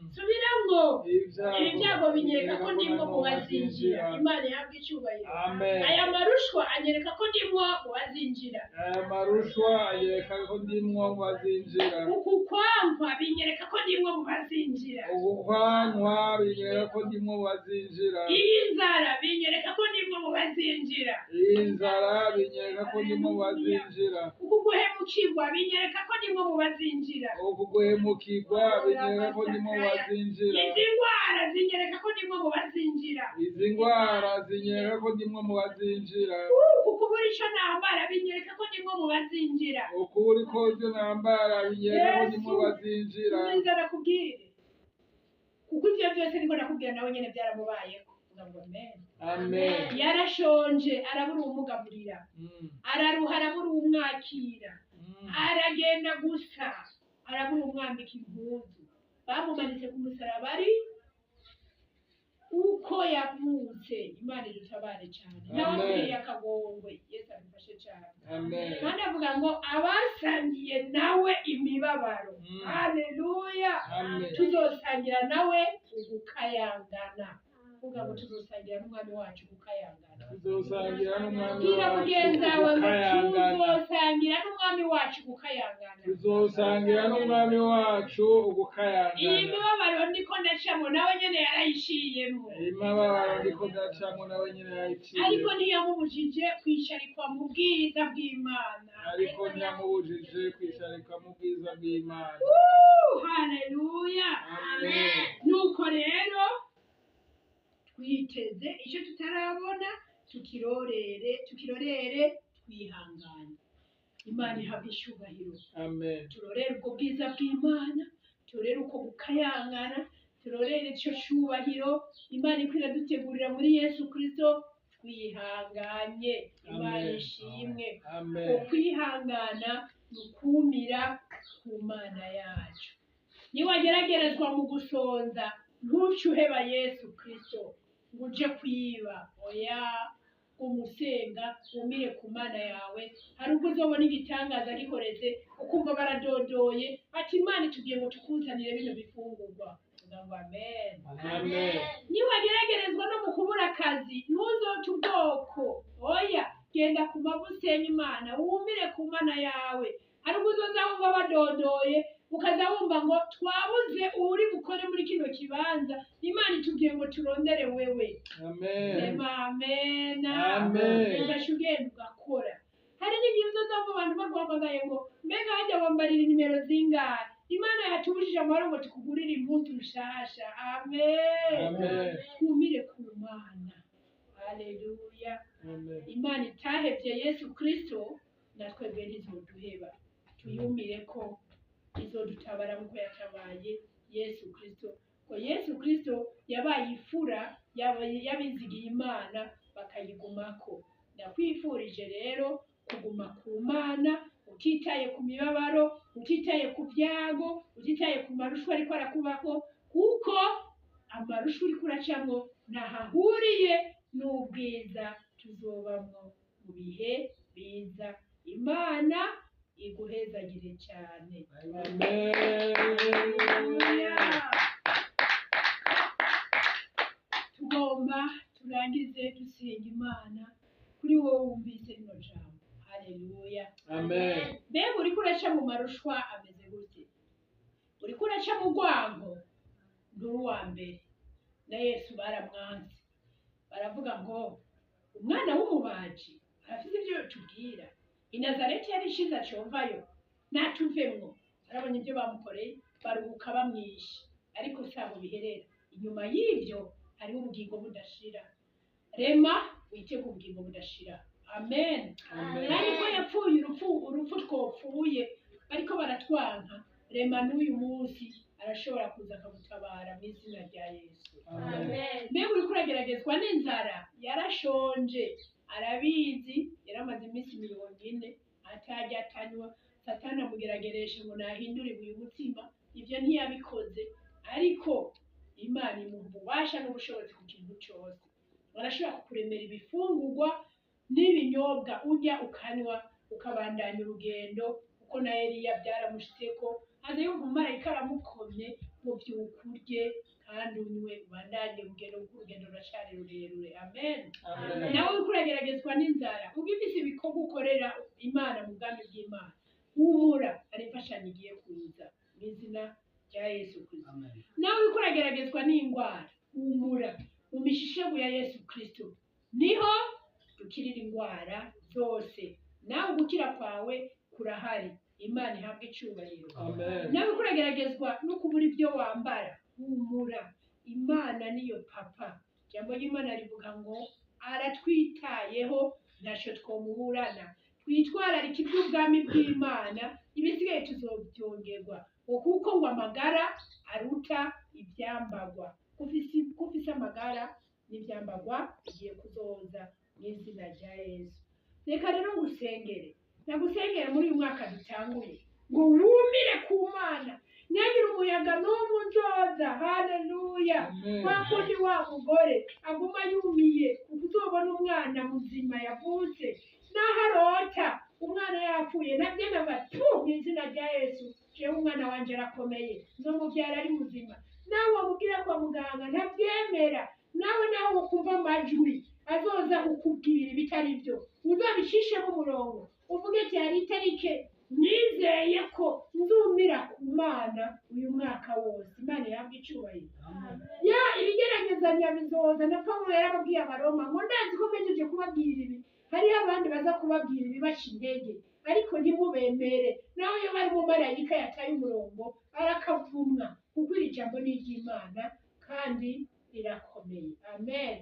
Subiramwo. Ibi byago binyereka ko ndimwo mu bazinjira. Imana ihabwa icyubahiro. Amen. Aya marushwa anyereka ko ndimwo mu bazinjira. Aya marushwa anyereka ko ndimwo mu bazinjira. Uku kwankwa binyereka ko ndimwo mu bazinjira. Uku kwankwa binyereka ko ndimwo mu bazinjira. Iyi nzara binyereka ko ndimwo mu bazinjira. Iyi nzara binyereka ko ndimwo mu bazinjira. Uku guhemukirwa binyereka ko ndimwo mu bazinjira. Uku guhemukirwa binyereka ko ndimwo mu bazinjira. Izi ndwara zinyereka ko ndimwo mu bazinjira. Izi ndwara zinyereka ko ndimwo mu bazinjira. Uku kubura ico nambara binyereka ko ndimwo mu bazinjira. Ukuri ko ibyo nambara binyereka ko ndimwo mu bazinjira. Nza nakubwire, kuko ibyo byose niko nakubwira, nawe nyene byaramubayeho. Uvuga ngo amen. Amen. Yarashonje, arabura uwumugaburira. Araruha, arabura uwumwakira. Aragenda gusa, arabura umwambika impuzu. Bamumanitse ku musaraba ari uko yavutse. Imana idutabare cyane. Ntawamugiriye akagongwe. Yesu adufashe cyane. Amen. Kandi avuga ngo abasangiye nawe imibabaro, haleluya, Amen. tuzosangira nawe ugukayangana. Vuga ngo tuzosangira n'umwami wacu gukayangana. Tuzosangira n'umwami Bwira wacu mugenzi wawe ngo gukayangana. tuzosangira n'umwami wacu gukayangana. Tuzosangira n'umwami wacu Iyi ugukayangana. mibabaro ndiko ndacamo nawe nyene yarayiciyemwo. Imibabaro ndiko ndacamo nawe nyine yayiciye. Ariko ntiyamubujije kwicarikwa mu bwiza bw'Imana. Ariko ntiyamubujije kwicarika mu bwiza bw'Imana. Haleluya. Amen. Nuko rero twiteze icyo tutarabona, tukirorere, tukirorere twihangane. Imana ihabwa icyubahiro. Amen. Turorere ubwo bwiza bw'Imana, turorere uko gukayangana, turorere icyo cyubahiro Imana iko iradutegurira muri Yesu Kristo twihanganye. Imana Amen. ishimwe. Amen. Ukwihangana ni ukumira ku Mana yacu. Niwageragerezwa mu gusonza, ntuce uheba Yesu Kristo ngo uje kwiba. Oya, umusenga wumire ku Mana yawe. Hari ubwo uzobona igitangaza gikoretse, ukumva baradodoye ati Imana itubwiye ngo tukuzanire bino bifungurwa. Uvuga ngo amen. Amen. Niwageragerezwa no mu kubura akazi, ntuzoce ubwoko. Oya, genda ku mavi usenye Imana, wumire ku Mana yawe. Hari ubwo uzoza wumva badodoye, ukaza wumva ngo twabuze uri bukore muri kino kibanza, Imana itubwiye ngo turondere wewe. Amen. Sema amena. Amen. Ugaca ugenda ugakora. Hari n'igihe uzoza wumva abantu baguhamagaye ngo mbega hajya wambarira inimero zingahe, Imana yatubujije amahoro ngo tukugurire impuzu nshasha. Amen. Amen. Twumire ku Mana. Haleluya. Amen. Imana itahevye Yesu Kristo, natwebwe ntizoduheba. Tuyumire ko izodutabara nk'uko yatabaye Yesu Kristo. Ko Yesu Kristo yabaye ifura y'abizigiye Imana bakayigumako. Ndakwifurije rero kuguma ku Mana, utitaye ku mibabaro, utitaye ku byago, utitaye ku marushwa ariko arakubako, kuko amarushwa uriko uracamwo ntahahuriye n'ubwiza tuzobamwo mu bihe biza. Imana iguhezagire cyane. Amen. Haleluya. Tugomba turangize dusenga Imana kuri wowe wumvise rino jambo. Haleluya. Amen. Mbega uriko uraca mu marushwa ameze gute? Uriko uraca mu rwango? Nturi uwa mbere. Na Yesu baramwanze, baravuga ngo umwana w'umubaji arafite ibyo tubwira. I Nazareti yari ishize acovayo natuvemwo. Barabonye ibyo bamukoreye, baruhuka bamwishe. Ariko si aho biherera. Inyuma y'ibyo hariho ubugingo budashira. Rema witege ubugingo budashira. Amen. Amen. Kandi ko yapfuye urupfu twopfuye bariko baratwanka, rema n'uyu munsi arashobora kuza akagutabara mu izina rya Yesu. Amen. Mbega uriko urageragezwa n'inzara? Yarashonje, arabizi, yaramaze iminsi 40 atarya atanywa. Satani amugerageresha ngo nahindure uyu mutima, ibyo ntiyabikoze, ariko Imana imuha ububasha n'ubushobozi ku kintu cyose. Barashobora kukuremera ibifungurwa n'ibinyobwa urya ukanywa ukabandanya urugendo, kuko na Eliya byaramushitseko, aza yumva umumarayika aramukomye ngo byuka urye kandi unywe ubandanye urugendo, kuko urugendo ruracari rurerure. Amen. Amen. Nawe uriko urageragezwa n'inzara, ugifise ibikorwa ukorera Imana mu bwami bw'Imana, humura, hari imfashanyo igiye kuza mu izina rya Yesu Kristo. Nawe uriko urageragezwa n'indwara, humura, mu mishishegu ya Yesu Kristo niho dukirira indwara zose. Nawe ugukira kwawe kurahari. Imana ihabwe icyubahiro. Amen. Nawe uriko urageragezwa no kubura ibyo wambara, humura, Imana niyo papa. Ijambo ry'Imana rivuga ngo aratwitayeho, ntacyo twomuburana. Twitwararike iby'ubwami bw'Imana, ibisigaye tuzobyongerwa. Ngo kuko ngo amagara aruta ibyambagwa. Kufise amagara n'ibyambagwa bigiye kuzoza mu izina rya Yesu. Reka rero ngusengere, ndagusengere muri uyu mwaka dutanguye, ngo wumire ku Mana, ntihagire umuyaga n'umwe unzoza. Haleluya. Amen. Kwa kundi wa mugore aguma yumiye kuko uzobona umwana muzima yavutse, naho arota umwana yapfuye nabyo ati mu izina rya Yesu, jewe umwana wanje arakomeye, nzomubyara ari muzima. Nawe wamubwira kwa muganga ntabyemera. Nawe nawe ukumva amajwi azoza kukubwira ibitari byo, uzabicishemo umurongo, uvuge ati: "Hari itarike nizeye ko nzumira ku Mana uyu mwaka wose." Imana ihabwa icyubahiro. Ya ibigeragezanya bizoza. Na Pawulo yarababwiye Abaroma ngo: "Ndazi ko mpejeje kubabwira ibi, hariho abandi baza kubabwira ibibaca intege, ariko ntimubemere." Nawe iyo bari umumarayika yataye umurongo arakavumwa, kuko iri jambo ni iry'Imana kandi rirakomeye. Amen.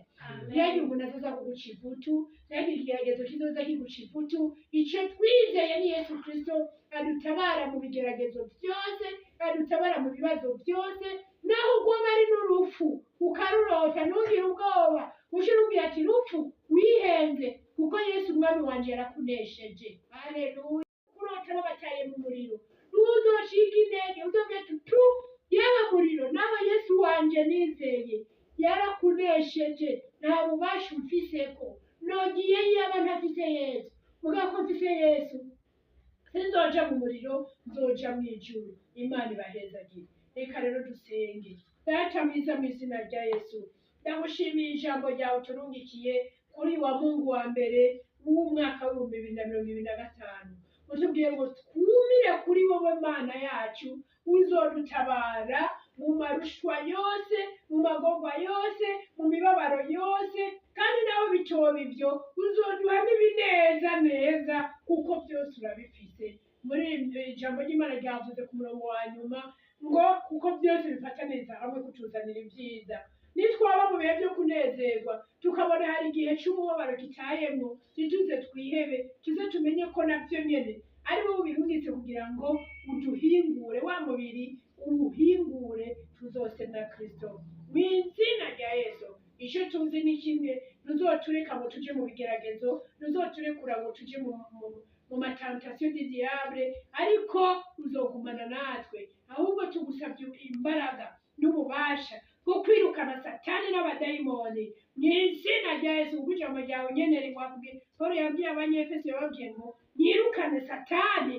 Ntihagire umuntu azoza kuguca ivutu, ntihagire ikigeragezo kizoza kiguca ivutu. Icyo twizeye ni Yesu Kristo, adutabara mu bigeragezo byose, adutabara mu bibazo byose. Naho ubwoba ari n'urupfu, ukarurota, ntugire ubwoba. Uje urubwira ati: "Rupfu, wihenze, kuko Yesu Umwami wanje yarakunesheje." Haleluya! Kurota babataye mu muriro, ntuzocika intege. Uzovuge ati: "Tu yewe muriro, nawe Yesu wanje nizeye yarakunesheje, nta bubasha umfiseko. Nogiye yaba ntafise Yesu. Mugabo ko mfise Yesu, sinzoja mu muriro, nzoja mu ijuru." Imana ibahezagire. Reka rero dusenge. Data mwiza, mu izina rya Yesu, ndagushimiye ijambo ryawe uturungikiye kuri wa Mungu wa mbere w'umwaka w'2025. Utubwiye ngo twumire kuri wowe Mana yacu, uzodutabara mu marushwa yose, mu magorwa yose, mu mibabaro yose, kandi nawe bitoba ibyo, uzoduha n'ibineza neza, kuko byose urabifise. Muri ijambo ry'Imana ryavuze ku murongo wa nyuma ngo: "Kuko byose bifataniriza hamwe kutuzanira ibyiza." Nitwaba mu bihe byo kunezerwa, tukabona hari igihe cy'umubabaro kitayemwo, ntituze twihebe. Tuze tumenye ko nabyo nyene ari wowe ubirungitse kugira ngo uduhingure, wa mubiri uwuhingure, tuzose na Kristo. Mu izina rya Yesu, icyo tuzi ni kimwe: ntuzotureka ngo tuje mu bigeragezo, ntuzoturekura ngo tuje mu ma tentations du diable, ariko uzogumana natwe. Ahubwo tugusabye imbaraga n'ububasha bwo kwirukana Satani n'abadayimoni mu izina rya Yesu, kuko ijambo ryawe nyene riwabwiye. Paul yabwiye Abanyefeso, yababwiye ngo: "Mwirukane Satani,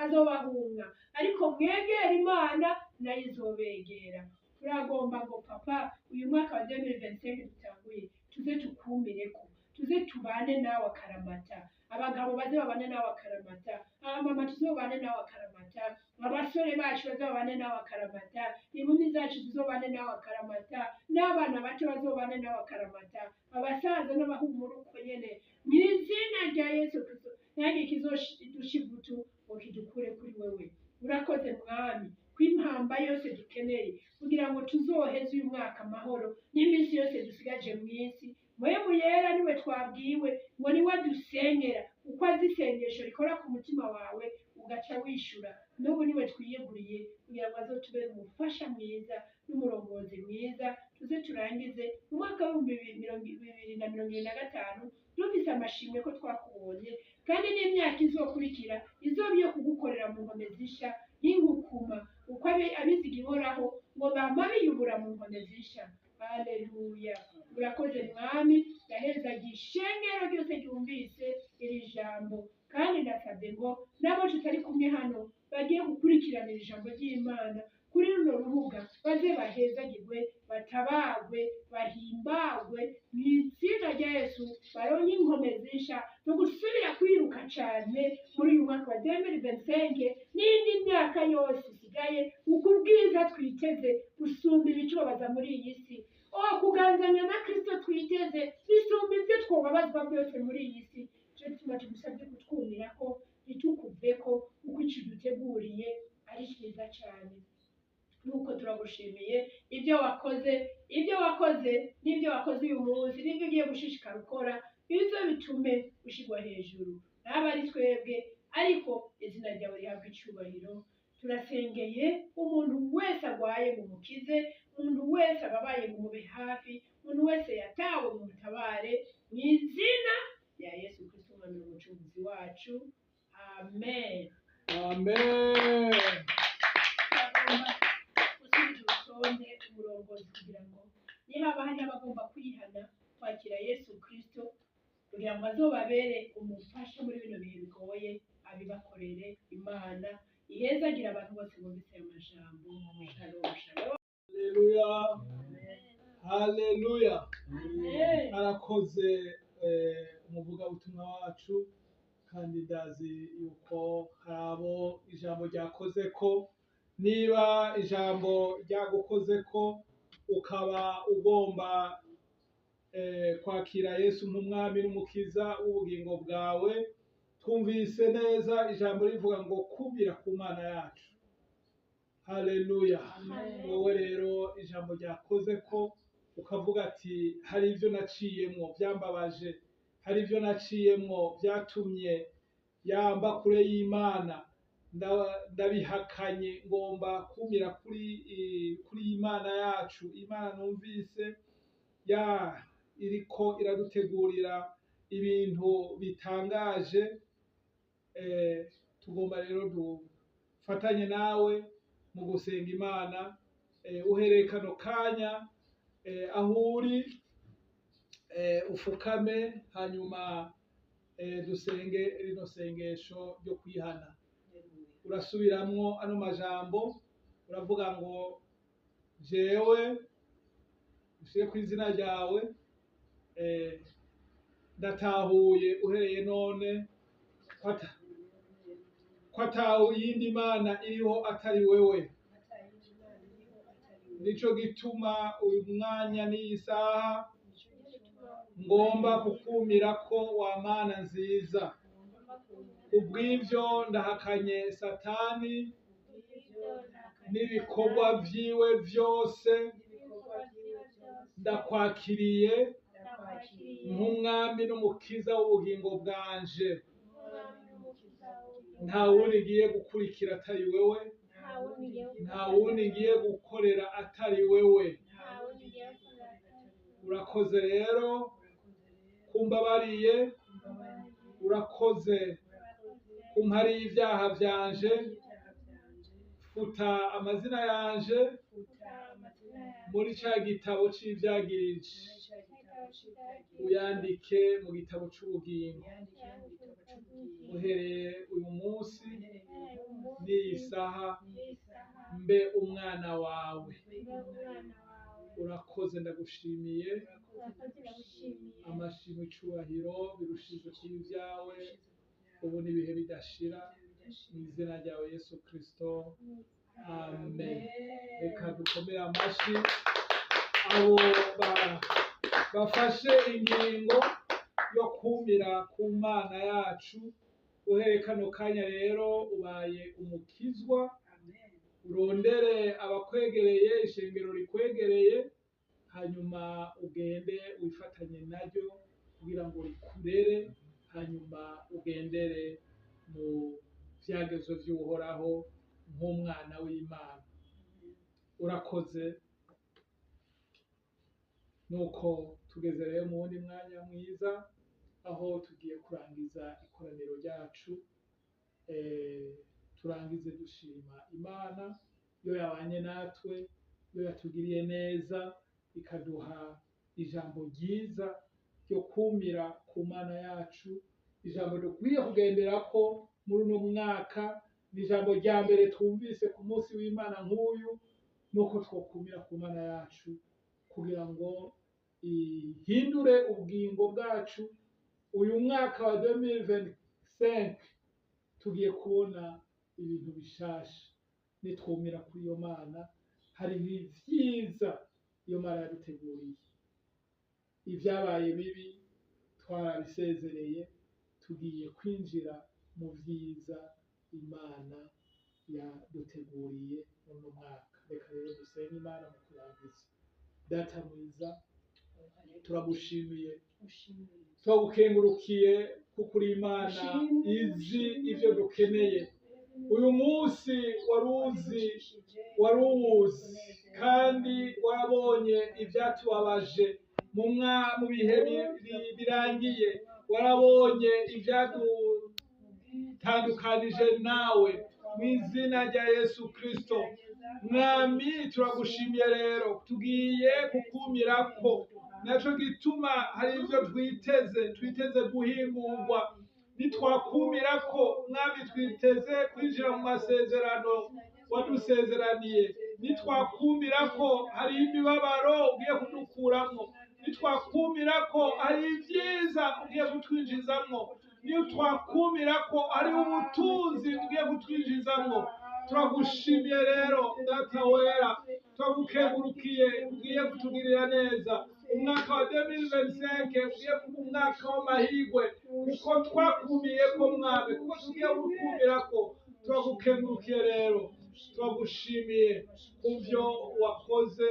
azobahunga, ariko mwegere Imana, nayo izobegera." Turagomba ngo, Papa, uyu mwaka wa 2025 dutanguye, tuze tukumireko, tuze tubane nawe akaramata. Abagabo baze babane nawe akaramata, abamama tuzobane nawe akaramata, abasore bacu bazobane nawe akaramata, inkumi zacu tuzobane nawe akaramata, n'abana bato bazobane nawe akaramata, abasaza n'abahumura uko nyene. Mu izina rya Yesu Kristo, ntihagire ikizodusha ivutu ngo kidukure kuri wewe. Urakoze Mwami, ko impamba yose dukeneye kugira ngo tuzoheze uyu mwaka amahoro n'iminsi yose dusigaje mu isi, Mpwemu Yera niwe twabwiwe ngo niwe dusengera, uko azi isengesho rikora ku mutima wawe ugaca wishura. N'ubu niwe twiyeguriye kugira ngo azotubere umufasha mwiza n'umurongozi mwiza, tuze turangize mu mwaka w'2025 dufise amashimwe ko twakubonye, kandi n'imyaka izokurikira izoba iyo kugukorera mu nkome zisha nk'inkukuma, uko abiziga Ihoraho ngo bama biyubura mu nkone zisha. Haleluya! Urakoze Mwami. Ndahezagiye ishengero ryose ryumvise iri jambo, kandi ndasabye ngo nabo tutari kumwe hano bagiye gukurikiranira ijambo ry'Imana kuri runo rubuga, baze bahezagirwe, batabagwe, bahimbagwe mu izina rya Yesu, baronke inkome zisha no gusubira kwiruka cane muri uyu mwaka wa 2025 n'indi myaka yose isigaye, uko ubwiza twiteze gusumba ibitubabaza muri iyi si. O kuganzanya na Kristo twiteze bisumba ibyo twobabazwa byose muri iyi si. Cyo gituma tugusabye kutwumirako, ntitukuveko, kuko ico duteguriye ari cyiza cyane. Nuko turagushimiye ibyo wakoze, ibyo wakoze n'ibyo wakoze uyu munsi, n'ibyo ugiye gushishikara ukora, bize bitume ushyirwa hejuru. Ntaba ari twebwe, ariko izina ryawe rihabwa icyubahiro. Turasengeye umuntu wese arwaye ngo umukize, umuntu wese ababaye ngo umube hafi, umuntu wese yatawe ngo umutabare, mu izina rya Yesu Kristo Umwami n'Umucunguzi wacu. Amen. Amen. Bagomba gusubiza urutonde umurongozi kugira ngo nihaba hari abagomba kwihana, kwakira Yesu Kristo kugira ngo azobabere umufasha muri bino bihe bigoye, abibakorere. Imana ihezagire abantu bose bumvise ayo majambo. Shalom, shalom. Haleluya. Haleluya. Amen. Arakoze umuvugabutumwa wacu, kandi ndazi yuko hari abo ijambo ryakoze ko. Niba ijambo ryagukoze ko ukaba ugomba kwakira Yesu nk'umwami n'umukiza w'ubugingo bwawe, twumvise neza ijambo rivuga ngo kumira ku Mana yacu. Haleluya. Amen. Wowe rero ijambo ryakoze ko ukavuga ati hari ibyo naciyemwo byambabaje, hari ibyo naciyemwo byatumye yamba kure y'Imana, ndabihakanye, ngomba kumira kuri Imana yacu. Imana numvise ya iriko iradutegurira ibintu bitangaje. Tugomba rero dufatanye nawe mu gusenga Imana. Uhereye kano kanya, aho uri, ufukame, hanyuma dusenge rino sengesho ryo kwihana. Urasubiramwo ano majambo, uravuga ngo jewe ushire ku izina ryawe, ndatahuye uhereye none ko ata yindi mana iriho atari wewe. Nico gituma uyu mwanya n'iyi saha ngomba kukumira ko wa Mana nziza. Kubw'ivyo ndahakanye Satani n'ibikorwa vyiwe vyose, ndakwakiriye nk'umwami n'umukiza w'ubugingo bwanje. Nta wundi ngiye gukurikira atari wewe, nta wundi ngiye gukorera atari wewe. Urakoze rero kumbabariye, urakoze kumpariye ibyaha vyanje, futa amazina yanje muri ca gitabo c'ivyagirije, uyandike mu gitabo c'ubugingo. Uhereye uyu munsi n'iyi saha mbe umwana wawe. Urakoze, ndagushimiye. Amashimwe, icubahiro birushije kuba ibyawe ubu n'ibihe bidashira, mu izina ryawe Yesu Kristo, amen. Reka dukomere amashi abo bafashe ingingo yo kumira ku Mana yacu. Uhereye kano kanya rero ubaye umukizwa, urondere abakwegereye, ishengero rikwegereye, hanyuma ugende wifatanye naryo kugira ngo rikurere, hanyuma ugendere mu vyagezo vy'Uhoraho nk'umwana w'Imana. Urakoze. Nuko tugeze rero mu wundi mwanya mwiza aho tugiye kurangiza ikoraniro ryacu. Turangize dushima Imana yo yabanye natwe, yo yatugiriye neza, ikaduha ijambo ryiza ryo kumira ku Mana yacu, ijambo dukwiye kugenderako muri uno mwaka. Ni ijambo rya mbere twumvise ku munsi w'Imana nk'uyu, nuko twokumira ku Mana yacu kugira ngo ihindure ubugingo bwacu. Uyu mwaka wa 2025 tugiye kubona ibintu bishasha nitwumira kuri iyo Mana. Hari ibyiza iyo Mana yaduteguriye. Ibyabaye bibi twarabisezereye, tugiye kwinjira mu vyiza Imana yaduteguriye muri uno mwaka. Reka rero dusenge Imana mu kurangiza. Data mwiza, turagushimiye, turagukengurukiye kuko uri Imana izi ivyo dukeneye. Uyu munsi waruzi, waruwuzi, kandi warabonye ivyatubabaje mu bihe birangiye, warabonye ibyadutandukanije nawe. Mu izina rya Yesu Kristo Mwami, turagushimiye rero, tugiye kukumirako. Naco gituma hari ivyo twiteze guhingurwa nitwakumirako. Mwami, twiteze kwinjira mu masezerano wadusezeraniye. Nitwakumira ko hari imibabaro ugiye kudukuramo, nitwakumira ko hari ibyiza ugiye kutwinjizamwo, nitwakumira ko hari ubutunzi ugiye kutwinjizamwo. Turagushimiye rero Data wera, turagukengurukiye ugiye kutugirira neza. Umwaka wa 2025 ugiye kuba umwaka w'amahirwe, kuko twakumiye ko Mwami, kuko tugiye gukumira ko. Turagukengurukiye rero, turagushimiye ku byo wakoze,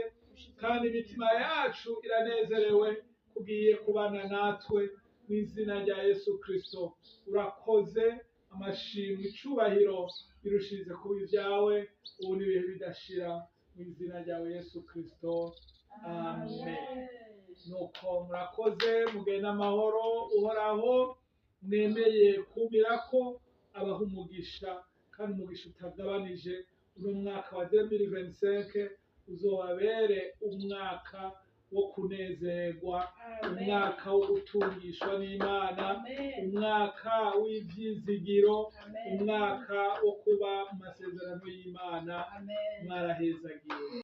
kandi imitima yacu iranezerewe kugiye kubana natwe mu izina rya Yesu Kristo. Urakoze, amashimwe icubahiro birushirize kuba ibyawe ubu n'ibihe bidashira, mu izina ryawe Yesu Kristo, amen. Nuko murakoze, mugende amahoro. Uhoraho mwemeye kumira ko abaha umugisha, kandi umugisha utagabanije. Uno mwaka wa 2025 uzobabere umwaka wo kunezerwa, umwaka wo gutungishwa n'Imana, umwaka w'ivyizigiro, umwaka wo kuba mu masezerano y'Imana. Mwarahezagiwe.